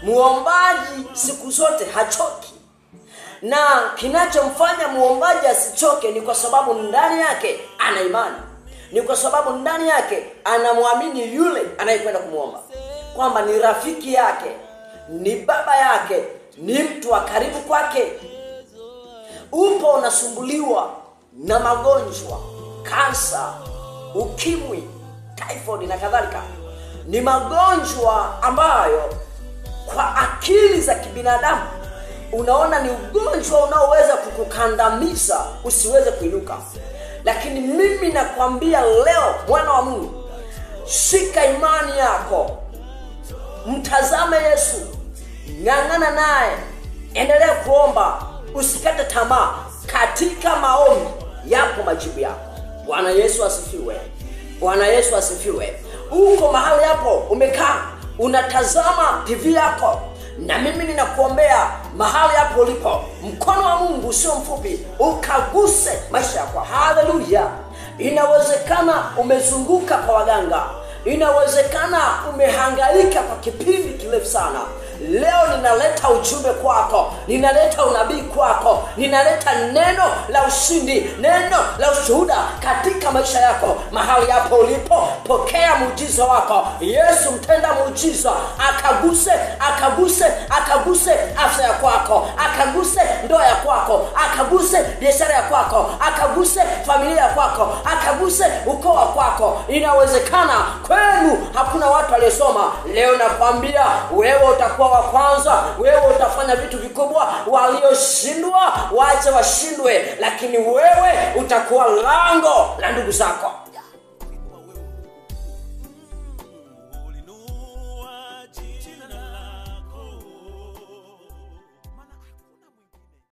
Muombaji siku zote hachoki, na kinachomfanya muombaji asichoke ni kwa sababu ndani yake ana imani, ni kwa sababu ndani yake anamwamini yule anayekwenda kumuomba kwamba ni rafiki yake, ni baba yake, ni mtu wa karibu kwake. Upo unasumbuliwa na magonjwa, kansa, ukimwi, typhoid na kadhalika. Ni magonjwa ambayo kwa akili za kibinadamu unaona ni ugonjwa unaoweza kukukandamiza usiweze kuinuka. Lakini mimi nakwambia leo, mwana wa Mungu, shika imani yako, mtazame Yesu, ng'ang'ana naye, endelea kuomba, usikate tamaa. Katika maombi yapo majibu yako. Bwana Yesu asifiwe. Bwana Yesu asifiwe. Uko mahali hapo umekaa unatazama TV yako, na mimi ninakuombea mahali hapo ulipo, mkono wa Mungu sio mfupi ukaguse maisha yako. Haleluya. Inawezekana umezunguka kwa waganga, inawezekana umehangaika kwa kipindi kirefu sana. Leo ninaleta ujumbe kwako, ninaleta unabii kwako, ninaleta neno la ushindi, neno la ushuhuda katika maisha yako. Mahali hapo ulipo, pokea muujiza wako. Yesu mtenda muujiza akaguse, akaguse, akaguse afya ya kwako, akaguse ndoa ya kwako, akaguse biashara ya kwako, akaguse familia ya kwako, akaguse ukoo wa kwako. Inawezekana kwenu hakuna watu waliosoma. Leo nakwambia wewe utakuwa wa kwanza, wewe utafanya vitu vikubwa. Walioshindwa waache washindwe, lakini wewe utakuwa lango la ndugu zako.